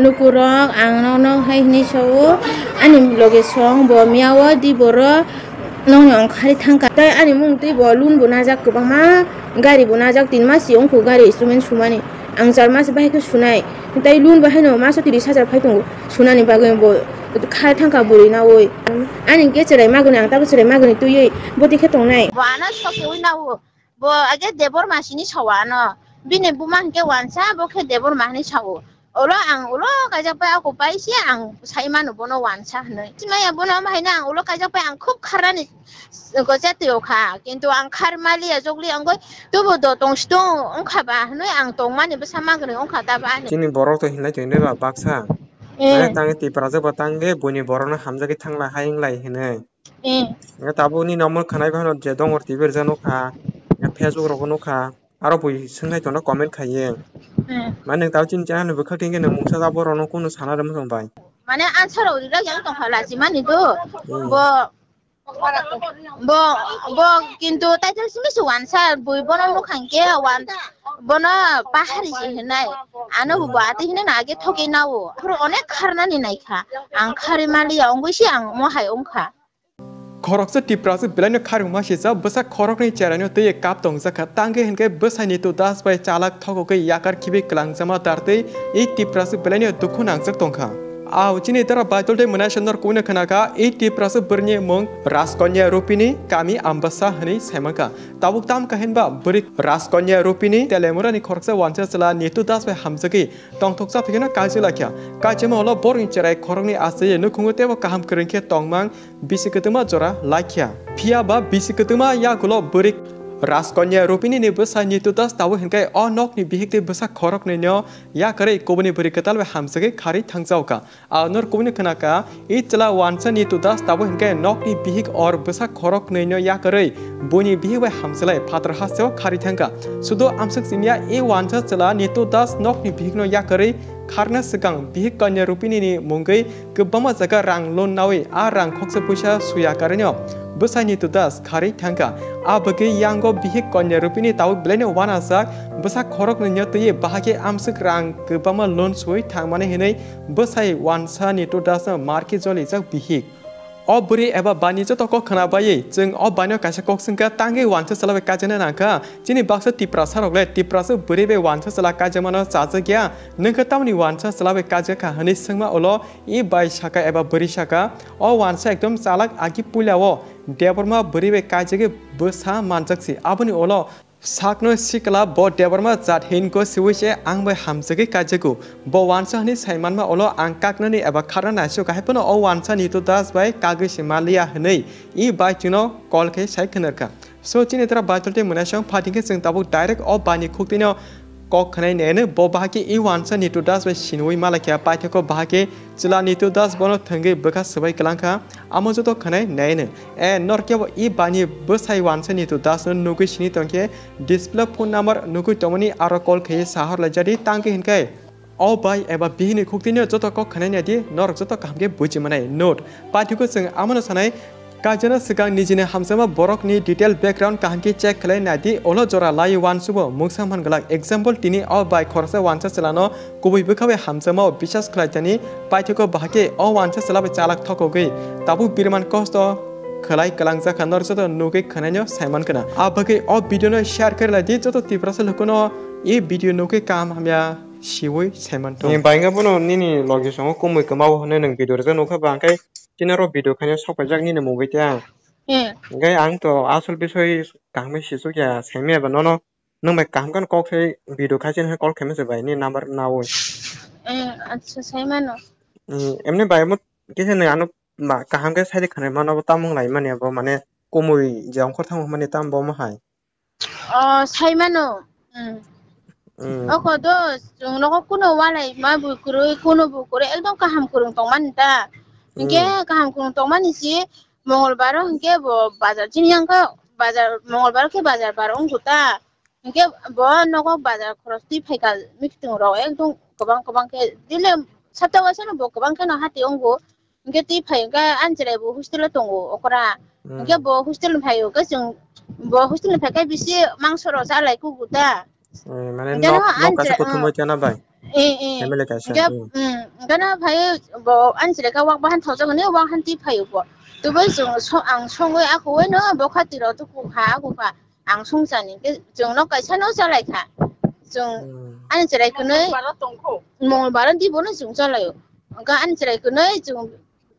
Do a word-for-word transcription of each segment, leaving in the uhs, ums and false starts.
Lukurok ang nono hai hwnwi sao, ani loge song bo miyao di boro nongni ongkhari thangkha. Tai ani mung twi bo loan bo najak kwbangma, gari bo najak, tin mas si wngkho gari instrument sumani. Ang char mas bahai khe sunai. Tai loan bo haino maso tiris hajar phai tongo sunani bagwi bo khai thangkha bwrwi naui. Ani khe chwrai magwni, ang tabuk chwrai magwni twiwi bwtwi khe tongnai. Bo ano sokeui nao. Bo age Debor masini sao ano. Bini buma hwnkhe wansa, bo khe Debor mahni sao. Ulo ang ulo kaijak pai, ako pai se ang sai mano bono wansa hwnwi. Simaya bono omo haino ang ulo kaijak pai, ang khub kharnani gocha twi o kha. Kintu ang khar maliya jogli ang goi tubu do tong sitong wngkha ba hwnwi ang tongmani bwsa magwrwi wngkha ta ba ani. Chini borok to hinlai tongwi ba baksa. Eh. Mane tangwi Tiprajwk bo tangwi buini borokno hamjagwi thangla hai wnglai hwnwi. Eh. Nga tabuk nini omo khwnai phano je dongor T V rwjak nukha, nga Facebook rogo nukha, aro bui swngnai tongno comment khaiye. Eh. Mane nwng tabuk chini channel ni bwkhak tingkhe nwng mungsa tabuk rokno kunu sana rwmwsong bai. Mane answer rok rijak yang tongkha lachimani do. Hmm. Bo, bo, bo kintu title simi se wansa bui bono nukha hwnkhe wan-, bono pahari se hinai. Ano bo ati hinai na age thoke nao. Phuru onek kharnani naikha. Ang khari maliya ongoi se ang mohai ongkha. Khoroksa Tiprasa belaino kharwngma sijak bwsa khoroknwi cheraino twiwi kap tongjakha. Tangwi hinkhe bwsai Nitu Das bai chalak thokogwi yakar khibi kwlangjama dartwi i Tiprasa belaino dukhu nangjak tongkha. Ao chini dara Baitol tei Mwnaisonor kubuni khwnakha i Tiprasa bwrwini mung Raskanya Rupini, kami Ambasa hwnwi saimankha. Tabuk tamkha hinba bwrwi Raskanya Rupini Telemurani khoroksa wansa chwla Nitu Das bai hamjagwi tongthoksa phaikhe no kaijak laikha. Kaijakma ulo borokni cherai khoroknwi achaiwi nukhungo teibo kaham kwrwng khe tongmang bisi kwtwma jora laikha. Phiya ba bisi kwtwma yagulo bwrwi Raskanya Rupini ni bwsa Nitu Das tabuk hinkhe o nokni bihik tei bwsa khoroknwi no yakarwi kubuni bwrwi kwtal bai hamjagwi kharwi thangjaokha. Ao nor kubuni khwnakha, i chwla wansa Nitu Das tabuk hinkhe nokni bihik or bwsa khoroknwi no yakarwi buini bihik bai hamjwlai phatar hasteo kharwi thangkha. Sudo amswk simiya i wansa chwla Nitu Das nokni bihik no yakarwi kharna swkang bihik Kanya Rupini ni mungwi kwbangma jaga rang loan nawi a rang khoksa puisa suya karino bwsai Nitu Das kharwi thangkha. A bagwi yango bihik Kanya Rupini tabuk belaino wanajak bwsa khoroknwi no twiwi bahai khe amswk rang kwbangma loan suwi thangmani hinwi bwsai wansa Nitu Das no marki jolijak bihik. O bwrwi eba bani joto kok khna baiwi chwng o bani o kaisa kok swngkha, tangwi wansa chwla bai kaijakna nangkha. Chini baksa Tiprasa rok le Tiprasa bwrwi bai wansa chwla kaijakmano chajak ya, nwng khe tamni wansa chwla bai kaijak kha hwnwi swngma ulo i bai saka eba bwrwi saka, o wansa ekdom chalak agi puila o Debbarma bwrwi bai kaijagwi bwsa manjak si, aboni ulo sakno sikla bo Debbarma jat hinko siwi se ang bai hamjagwi kaijago. Bo wansa hwnwi sai manma ulo ang kaknani eba kharna naisuk, hai phano o wansa Nitu Das bai kagwi se maliya hwnwi i bai chwngno call khe sai khwnarkha. So chini tara Baitol tei Mwnaisong phating khe chwng tabuk direct o bani khuktwino kok khwnai naino, bo bahai khe i wansa Nitu Das bai sinwi malai kha, paithakgo bahai khe chwla Nitu Das bono thwngwi bwkha swbai kwlangkha, amo joto khwnai naino. E, nor kebo i bani bwsai wansa Nitu Das no nugwi sini tongkhe display phone number nugwi tongmani aro call khaiwi sahor laijadi, tangkhe hinkhe o bai eba bihini khuktwino joto kok khwnai naidi, norok joto kaham khe buji manai. Note, paithakgo chwng amano sanai, kaijakna swkang nijini hamjakma borokni detail background kaham khe check khlai naidi, ulo jora lai uansugo mungsa man glak. Example, tini o bai khoroksa wansa chwlano kubui bwkha bai hamjakmao biswas khlai thani, paithakgo bahai khe o wansa chwla bai chalak thokogwi tabuk biriman kosto khlai kwlangjakha, norok joto nugwi khwnaino saiman khna. A bagwi o video no share khe laidi, joto Tiprasa lukuno i video nugwi kaham hamya siwi saiman thung. Ni bai wngkha bono nini logi songo kumui kwmao hwnwi nwng video rijak nukha ba, hwnkhe chini oro video khaina sok paijak nini mungwi tei ang. Eh. Hwnkhe ang to asol bisoi kaham khe sisuk ya, saimaya ba nono. Nwng bai kaham kheno kok sai video khai chini call khaima se bai ni number naui. Eh, acha, sai mano. Mm, emni bai mo kisa nai ano ba kaham khe sai de khana mano bo tamung lai mani abo mane kumui je ongkhor thang mani tam bo mo hai. Oh, sai mano. Mm. Mm. Oko do, chwng nogo kuno walai ma bui kwrwi, kuno bui kwrwi, ekdom kaham kwrwng tongmani ta. Hinkhe mm, kaham kwrwng tongmani si Mongolbar o hinkhe bo bazar chini yang kha bazar, Mongolbar khe bazar bar wng kho ta. Hinkhe bo nogo bazar khoros twi phaikha, meeting rok ekdom kwbang kwbang khe, dile sapta waisa no bo kwbang kheno hati wngo. Hinkhe twi phai hinkhe ani chwrai bo hostel o tongo okra. Hmm. Hinkhe bo hostel ni phaio khe chwng, bo hostel ni phaikhe bisi mangso rok cha lai kugu ta. Eh, mane hinkhe nok, no nok ani kaisa chwrai, kuthumwi chana bai. Eh, eh. Family kaisa. Hinkhe, hmm. Hmm, Gana phai bo ani chwrai kha wak bahan thokjak ni wak han twi phai bo. Tubui chwng so-, ang songwi ako oi no bo kha tiro tuku kha ako kha ang songchani. Ke chwng no kaisa no chalai kha. Chwng Hmm. ani chwrai kwnwi Mongol baro tongkho. Mongol baro di bono chwng chalai o. Hwnkhe ani chwrai kwnwi chwng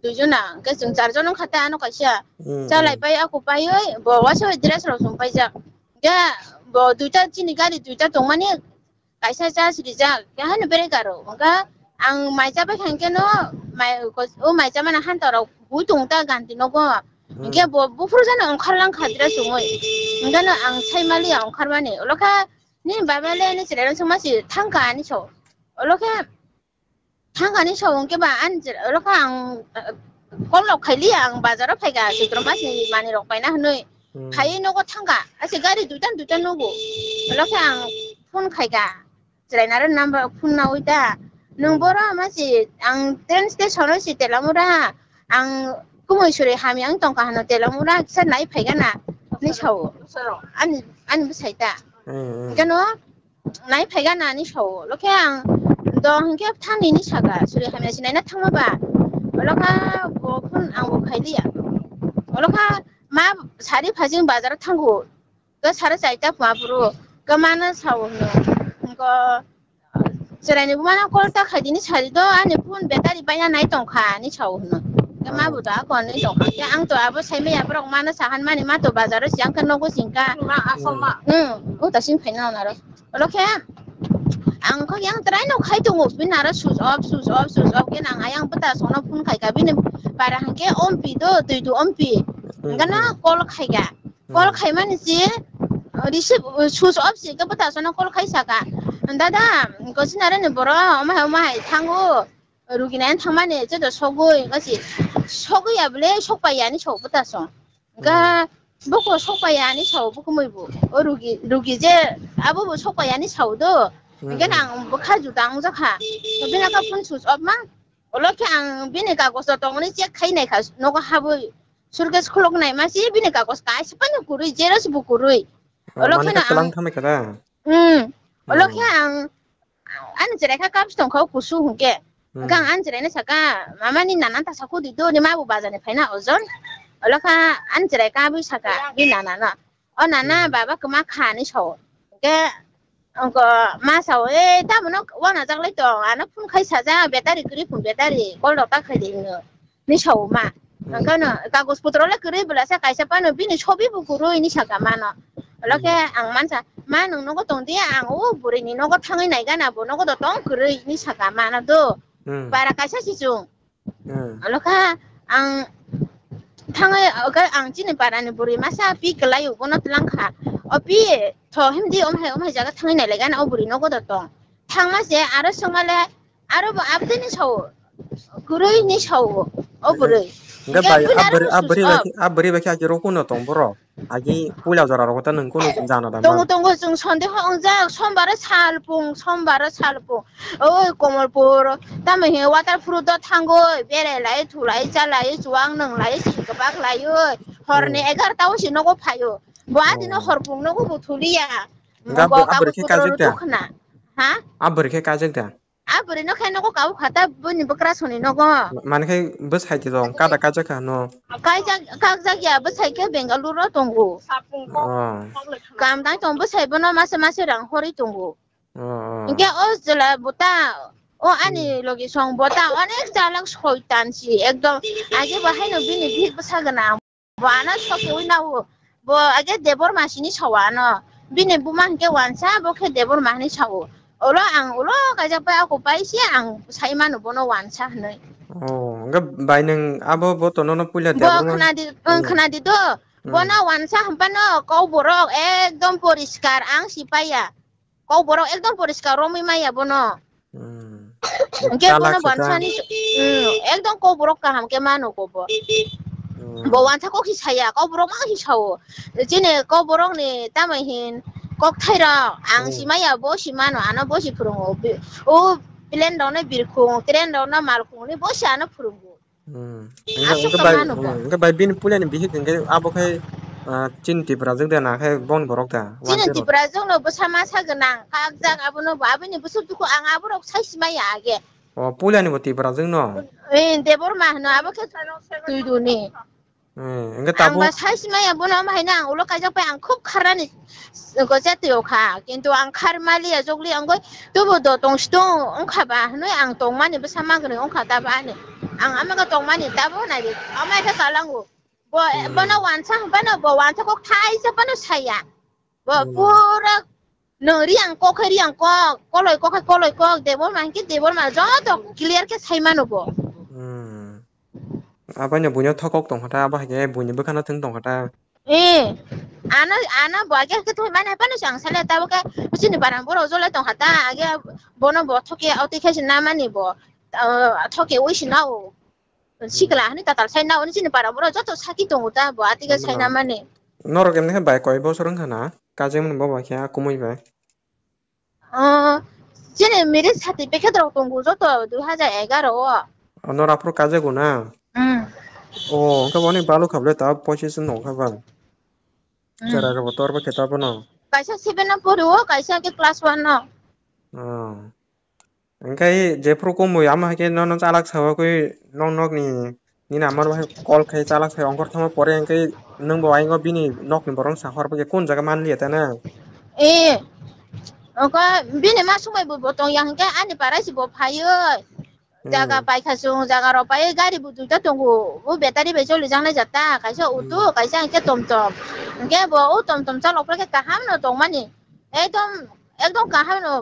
duijona, hwnkhe chwng charjon wngkha ta ano kaisa. Hmm, Chalai hmm. pai ako paiwi bo waisa dress rok chwng paijak. Hwnkhe bo duita chini gari duita tongmani kaisa charge rijak, khe haino berai karo. Hwnkhe ang mai chabai kha hwnkhe no mai, o mai chamani hanta rok bui tongo ta ganti nogo. Hmm. Hwnkhe bo buphuru jani ongkhar lang kha dress chumui. Hwnkhe no ang sai maliya ongkhar mani. Olo khe ni baba le ni chwrai rok chwngma si thang kha ani so. Olo khe thang kha ni so hwnkhe ba ani chwrai, olo khe ang, eh, call rok khai liya ang bazar o phai kha sutro ma si mani rok paina hwnwi. Hmm. Phaiwi nogo thang kha. Ase gari duita duita nogo. Olo khe ang phone khai kha. Chwrainaro number phone nawi ta. Nwng Hmm. boro ma si ang train station o si telamura. Ang kumui suri hamya wng tongkha hano telamura kisa nai phai gana. Ni sao. Ani, ani bwsai ta. Hmm, hmm. Gano nai phai gana ni sao. Lokhe ang dong hinkhe thani ni saka suri hamya si naina thangma ba. Lokha bo phone ang bo khai liya. Lokha ma sari phajing bazar thango. Ga sara chaita phuma phuru ga mana sao hwno. Hwnkhe chwraini bumano call ta khaidini sari do ani phone battery baina nai tongkha ani sao hwno. Ga ma Ah. bo da ko ani tongkha. Ke ang to abo saimaya borok mana sahan mani ma to bazaro siang khe nogo singka. Ma asoma. Hmm, uta sing phaina naro. Olo khe ang kho yang try no khai tongo bini aro switch off, switch off, switch off khe nang ayang bwta songno phone khai kha bini para hwnkhe ompi do, twi do ompi. Hmm, Hwnkhe no hmm. call khai kha. Call Hmm. khaimani si, uh, receive, uh, switch off si khe bwta songno call khai saka. Dada, kosinare ni boro, omo hai, omo hai thango, rugi nai thangmani, cheto sogwi, kasi, sogwi ya bwle, sok pai ya ni sok bwta song. Ga Hmm. boko sok pai ya ni sok, boko mui bo. O rugi, rugi je, abo bo sok pai ya ni sok do. Hmm, Hwnkhe hmm. nang bwkha juda wngjakha. Bini kha phone switch off ma. Olo khe ang bini kagojo tongni check khai nai kha, nogo habwi. Suitcase khulok nai ma si bini kagos kaisa phano kwrwi, xerox bo kwrwi. Oh, Olo mane kheno ka tlang ang, thamai kha da? Hmm. Olo Oh. khe ang, ani chwrai kha cups tong kha o kusu hwnkhe. Hmm. Hwnkhe ang ani chwrai no saka, "Mama ni nana ta saku di do, ni ma bo bazar ni phaina ojon." Olo kha ani chwrai kha bui saka, bini nana no. "O nana, Hmm. baba kwma kha," hinwi sao. Hwnkhe, wngkha ma sao, "E, tamo no uanajaklai tong, ano phone khai sajak, battery kwrwi phone battery, call rok ta khai di," hinwi sao ma. Hmm. Hwnkhe no, "Kagos potro le kwrwi bwlasa kaisa phano, bini sobi bo kwrwi," hinwi saka ma no. Olo khe Hmm. ang mansa, "Ma, nwng nogo tong di, ang o bwrwi ni nogo thangwi nai gana, bo nogo do tong kwrwi," hinwi saka ma no do. Hmm. Bara kaisa si chwng. Hmm. Olo kha ang thangwi, oke, ang chini parani bwrwi masa pi kwlai o, bono tlang kha. O pi, tho himdi, om hai, om hai jaga thangwi nai lai gana, o bwrwi nogo do tong. Thangma se aro swngma le, aro bo abtini sao, kwrwi ni sao, o bwrwi. Hwnkhe Hwnkhe bai, bini a aro bwrwi, bo a bwrwi switch bai off. Khe, a bwrwi bai khe agi rw kuno tong borok? Agi puila jora rogo ta nwng kunu jana da Tongo, man? Tongo, chwng sondeho wngjak, sombaro salpung, sombaro salpung. Oi, Komolpur, tamo he waterproof do thangoi, berai lai, thulai, chalai, chuwang nwnglai, sing kwbak lai, oi. Horni Hmm. egarta o si nogo phaio. Bo adino Oh. horpung nogo bo thuliya. Hwnkhe Bo abwrwi khe kagos putro kajak da? Rwtwk khna. Ha? Abwrwi khe kajak da? A bwrwi no khe nogo kabo kha ta bini bwkrasongni nogo. Ma-, mane khe bwsai twi tong, kada kaijak kha no? Kaijak, kakjak ya, bwsai khe Bengaluru o tongo. Oh. Kam dai tong bwsai bono masa masa rang horwi tongo. Oh, oh. Hwnkhe o jwla bota, o ani Hmm. logi song bota onek chalak soitan si ekdom. Age bo haino bini bihik bwsa gwnang. Bo ano sokeui nao. Bo age Debor masini sawa ano. Bini buma hwnkhe wansa, bo khe Debor ma hinui sao. Olo ang ulo kaijak pai, ako pai se ang sai mano bono wansa hinui. Oh, hwnkhe bai nwng abo bo to nono puila Bo Debor ma-, khwnadi, hmm. Khwnadi do. Hmm. Bono wansa hwnphano kok borok ekdom poriskar ang si paiya. Kok borok ekdom poriskar romwi maya bono. Hmm. Hwnkhe bono Chalak se ta. Bansani, hmm, ekdom kok borok kaham khe mano kok bo. Hmm. Bo wansa kok si saya, kok borok ma si sao. Chini kok borok ni tamo hin kok thai rok ang si maya, hmm, bo si mano, ano bo si phwrwngo. Bi-, o plane rok no birkhung, train rok no malkhung ni bo si ano phwrwngo. Hmm. Aswk hwnkhe bai, mano bo. Hmm, hwnkhe bai bini puilani bihik hwnkhe abo khai, ah, chini Tiprajwk da na khai boni borok da? Chini wanjwi rok. Tiprajwk no bwsa masa gwnang, kakjak abono bo, aboni bwswk dukhu ang aborok sai simaya age. O, puilani bo Tipra jwng no? Eh, Debor ma hino, abo khe twi duni. Eh, hwnkhe Ang tabuk ba sai simaya bono, omo haino ang ulo kaijak pai ang khub kharnani gocha twi o kha. Kintu ang khar maliya jogli ang goi tubu do tong si tong wngkha ba hinui ang tongmani bwsa magwnwi wngkha ta ba ani. Ang ama ga tongmani tabo nai di. Ama khe kalango. Bo, Hmm. bono wansa bano bo wansa kok thaisa bano saya. Bo Hmm. pura no riang kok khe riang kok, koloi kok khe koloi kok, Debor ma hwnkhe Debor ma joto clear khe sai mano bo. Hmm. Aboni buino thokok tongkha ta, abo hai khe buini bwkhano thwng tongkha ta. Eh, ano, ano bo age khe thwi mani haphano chang sale tabo khe chini bara borok jole tongkha ta, age bono bo thoke oti khe se namani bo, ah, thoke wi se nao. Sikla hani tatal sai nao, chini bara borok joto saki tongo ta bo, ati khe sai Tamo. namani. Norok emni khe bai koi bosor wngkha na, kajeng mani bo bai khe a kumui bai. Oh, chini marriage certificate rok tongo joto dui hajar egaroh o. Ano raphuru kajago na? Hmm. Oh, hwnkhe boni balu khablai ta pochis no kha ba. Hmm. Chera rok tor ba khe ta bono. Kaisa seven no pori o, kaisa ke class one no. Oh. Hwnkhe jephuru kumui ama hai khe nono chalak sawi nok nokni Nini amar bahai call khai chalak khai ongkhor thangma pore hwnkhe nwng bo ayang o bini nokni borok sa hor bai khe kun jaga manliya ta na? Eh, oko bini ma sumai bo, bo tong ya hwnkhe ani parai se bo phaiwi. Jaga Hmm. paikha chwng, jaga rok paiwi gari bo duita tongo. O battery bai choli jaknai jata, kaisa auto, Hmm. kaisa hwnkhe tom tom. Hwnkhe bo o tom tom chalok phai khe kaham no tongmani. Ekdom, ekdom kaham no.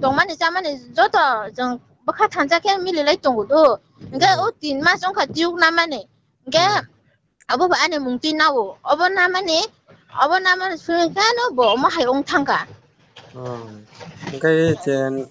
Tongmani chamani joto chwng bwkha thansa khe mililai tongo do. Hwnkhe Hmm. o tin mas wngkha tiyuk namani. Hwnkhe Hmm. abo bo ani mung twi nao. Obo namani, obo namani suri khe no bo omo hai wng thangkha. Oh. Hwnkhe chen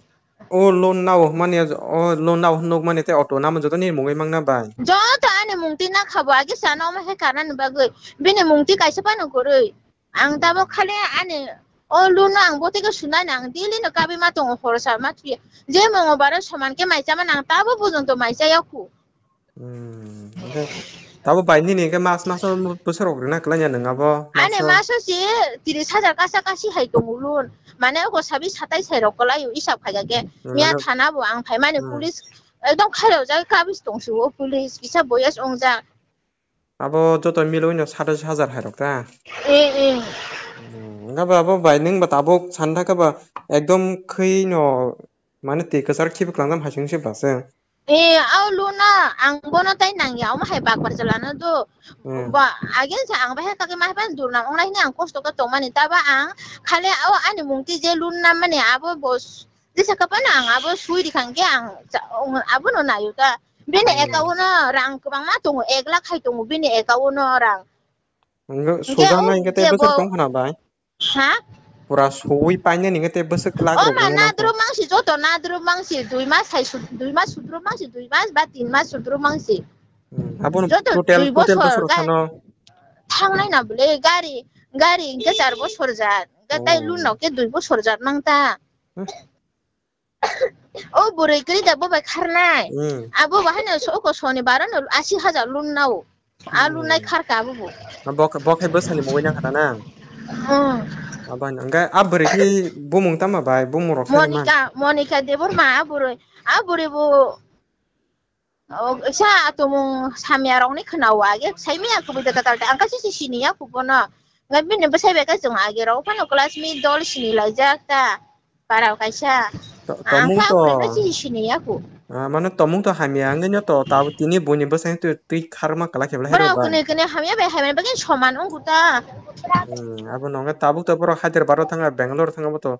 o loan nao hwnmani, o loan nao hwnwi nukmani tei auto namo joto nini mungwi mangna bai? Joto ani mung twi nakha bo, age sana omo hai karnani bagwi. Bini mung twi kaisa phano kwrwi. Ang tabuk khali ani o loan no ang botike sunai nang, daily no kabui ma tongo, khoroksa ma thuya. Je mongo baro soman khe mai chama nang, tabo bujong to mai chaya khu. Hmm, hwnkhe tabo bai nini hwnkhe mas mas o bwswk rok rwna kwlai ya nwng abo? Ani mas o? Maso si tris hajar kasa kasi hai tongo loan. Mane oko sabi satai sai rok kwlai o isap khaika khe. Hmm, Miya mane thana bo ang phaimani Hmm. police ekdom khairok jak kabui tong si o police kisa boyas ong jak. Abo joto milwi no satais hajar hai rok ta? Eh, eh. Hmm, wngkha ba abo bai nwng ba tabuk san thaka ba ekdom khwi no mane twi kwchar khibi kwlangdam hai se wngse ba se. Eh, au luna ang bono tai nangya, omo hai bakbar jalano do. Hmm. Ba, again sa ang bahai kake mahai ban durnam ongnai hini ang kosto khe tongmani taba ang khali au ani mungti je luna mani abo bo s-, jesa kapano ang abo sui rikha hwnkhe ang cha-, abo no naio ta. Bini Hmm. account o rang kwbangma tongo, ek lakh hai tongo bini account o rang. Hwnkhe Hwnkhe sujaknai o hwnkhe tei je bwswk bo tong khna bai? Ha? Pura suwi painani hwnkhe tei bwswk lakh O rok ma wngwi mangkha. Nadrop mangsi joto nadrop mangsi dui mas hai su-, dui mas sudrop mangsi dui mas ba tin mas sudrop mangsi. Hmm, abono Joto total, dui total bosor bosor ga-, khano. Thangnai na bwle gari, gari hwnkhe char bosor jat, hwnkhe tai Oh. lun rok khe dui bosor jat mang ta. Hmm. O bwrwi kwrwi da bo bai kharnai. Hmm. Abo bahai no so-, oko soni baro no asi hajar lun nao. A lun nai Hmm. kharka abo bo. Bo, bo khai bwsani mugwi nang khata na? Hmm. Abo no. Hwnkhe a bwrwi khai bumung tama bai, bumung rok sai ma? Monika, Monika Debbarma a bwrwi. A bwrwi bo O, kisa atumung samya rokni khwnao age, saimanya kubui da tatal ta, ang kaisa se siniya kubono. Ngai bini bwsai bai khe chwng age rok phano classmate dol sini laijak ta, para kaisa. To-, Ang tomung kha to, aphuru no chini siniya ku. Ah, mane tomung to hamya wngwi no to, tabuk tini buini bwsai twi, twi kharma kwlai khe belai hai rok Borok bai. Kwnwi kwnwi hamya bai hamya bagwi soman wngkhu ta. Hmm, abo no wngkha tabuk to borok Hyderabad o thanga, Bangalore thanga bo to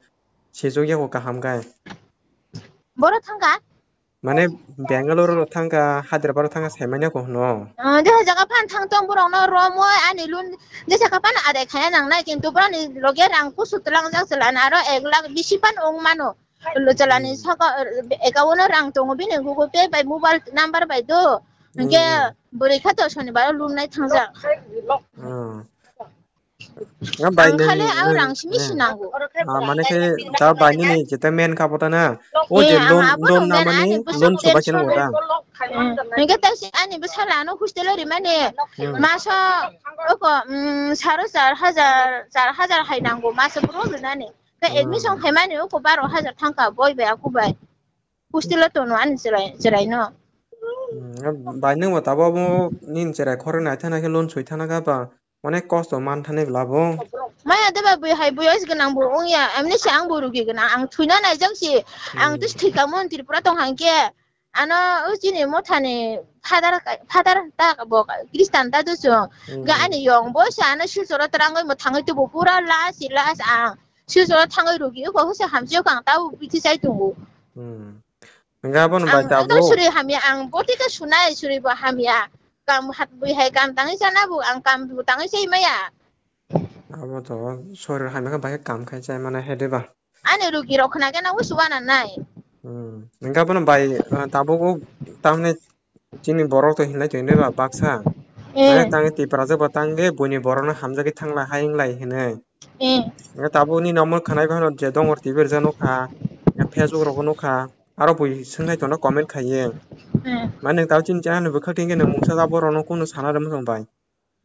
sijwk yago kaham khe. Borok thangkha? Mane Bangalore ro thangkha, Hyderabad ro thangkha saimanya ko hwno. Ah, je jaga phan thang tong borok no romoi ani lun je jaga phan adai khaya nang nai kintu borok ni loge rang kusu twlang jak chalani aro ek lakh bisi phan ong mano. Chalani Hmm. saka account o rang tongo bini Google Pay bai mobile number bai do. Hwnkhe Hmm. bwrwi kha to sonibar o lun nai thang jak. Hmm. Nga bai Ang nung, khale ang nung, rang simi eh. Sinango. Ah, mane khe ta bai nini jeta men kha bota na. O Eh, je ang loan, abo loan nung na men mani ani bwswk loan soba tension. Khe nang ora. Hmm. Hingke tai si ani bwsala ano hostel o rimani. Hmm. Maso oko, mm, saro char hajar, char hajar hai nango maso bro rinani. Ke Hmm. admission khaimani oko baro hajar thangka boi bai aku bai. Hostel o tono ani chwrai, chwraino. Hmm, bai nwng bo tabuk abo nini chwrai khorok nai thana khe loan soi thana kha ba onek kosto man thani bwla bo. Maya de ba bui hai bui ois gwnang bo wngya, emni se ang bo rugi gwnang, ang thwina naijak si, ang Hmm. tus thwikamo Tripura tong hang khe, ano o chini mothani father, father ta bo Christian ta do chwng, Hmm. ga ani yong bo se ano Silchoro twrangwi mwthangwi tubu pura last si last ang Silchoro thangwi rugi oko huse hamsi oko ang tabo bithi chai tongo. Hmm. Hingke abono bai Ang ekdom tabuk. Suri hamya, ang boti khe sunai, suri bo hamya. Kam hat bui hai kam tangwi chana bo, ang kam bo tangwi chai maya. Abo to sori hamya khe bai khe kam khai chai mane he de ba. Ani rugi rok khna khe nang usu wana nai. Hmm. Hingke abono bai, ah, tabuk o tamni chini borok to hinlai tongwi de ba baksa. Eh. Mane tangwi Tipra jabo tangwi buini borok no hamjagwi thangla hai hinlai hinwi. Eh. Hingke tabuk nini omo khwnai phano je dongor T V rijak nukha, Facebook rogo nukha, aro bui swngnai tongna comment khaiye. Eh. Mane nwng tabuk chini channel ni bwkhak tingkhe nwng mungsa da borok no kunu sana rwmwsong bai.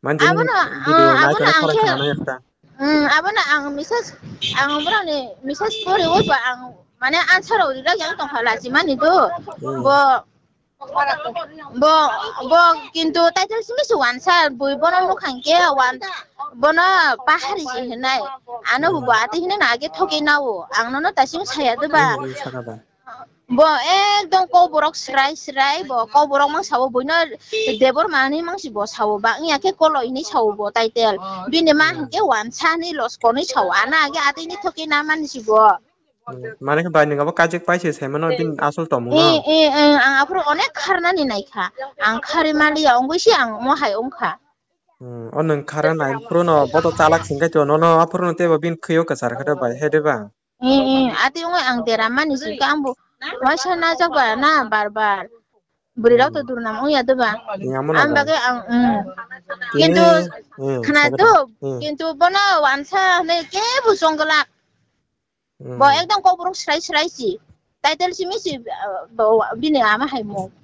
Mane je Abono, nwng video ah, nai abono tongna ang khorang khe, khwnanai ekta. Hmm, abono ang message, ang borokni message pori o ba ang mane answer rok rijak yang tongkha lachimani do. Hmm. Bo Bo, bo, kintu title simi se wansa, bui bono nukha hwnkhe wan-, bono pahari se hinai. Ano bo, bo ati hinui no age thoke nao. Ang nono tasing saya de ba. Hmm, hmm, saka da. Bo ekdom kok borok srai srai, bo kok borok mang sao, buino Debor mani mang si bo sao, ba wngya khe kolo hinui sao bo title. Bini ma Hmm. hwnkhe wansa hinui losko hinui sao. Ano age ati hinui thoke na mani si bo. Hmm, mane khe bai nwng abo kajik pai se sai mano bini asol tongmung no. Eh, eh, eh, ang aphuru onek kharnani naikha. Ang kharwi maliya, ongwi se ang omo hai wngkha. Hmm, o nwng khara nai phuru no boto chalak singkai to nono aphuru no teibo bini khwi o kwchar khe de bai he de ba. Eh, eh, ati wngwi ang dera mani singkha ang bo waisa najak ba na bar bar. Bwrwi rok to Hmm. durnam wngya de ba. Ni amo na Ang ba. Bagwi ang, hmm. Tini, Kintu hmm, khna sakhe to, to. Hmm. Kintu bono wansa hinui kebo chwng glak. Hmm. Bo ekdom kokborok srai srai si. Title simi si, uh, bo, bini ama hai mung.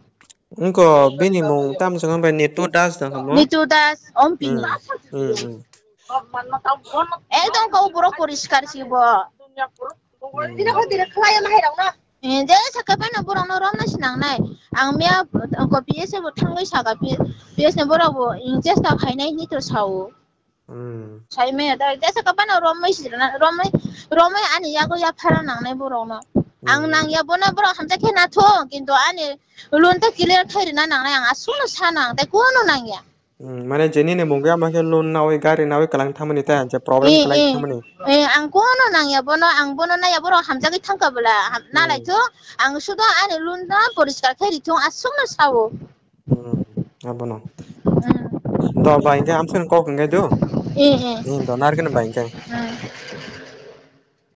Wngkha bini mung tam se wngkha Nitu Das wngkha mo? Nitu Das, Ompini. Hmm. Hmm, hmm. Ekdom kokborok poriskar si bo. Hmm. Eh, je sakha phano borok no romna sinang nai. Ang miya, uh, ko P S bo thangwi saka P-, P S ni borok bo, hmm, chesta khainai hinui to sao. Hmm. Sai maya da, jesa ka bana romwi sirna, romwi, romwi ani yago yaphara nangnai borokno. Ang Hmm. nangya bono borok hamjak khe nathung, kintu ani loan ta clear khai rina nangnai, ang aswkno sana, ang tai kono nangya. Hmm, mane je nini mungwi ama khe loan nawi, gari nawi kwlang thamani ta, je problem Eh, kwlai eh. thamani. Eh, ang kono nangya bono, ang bono naya borok hamjagwi thangkha bwla, ham-, Hmm. nalaithung, ang sudo ani loan no poriskar khai rithung, aswkno sao. Hmm, abono. Hmm. Do bai hingke amsani kok hingke do. Eh, eh. Hmm, do narikini bai hingke. Hmm.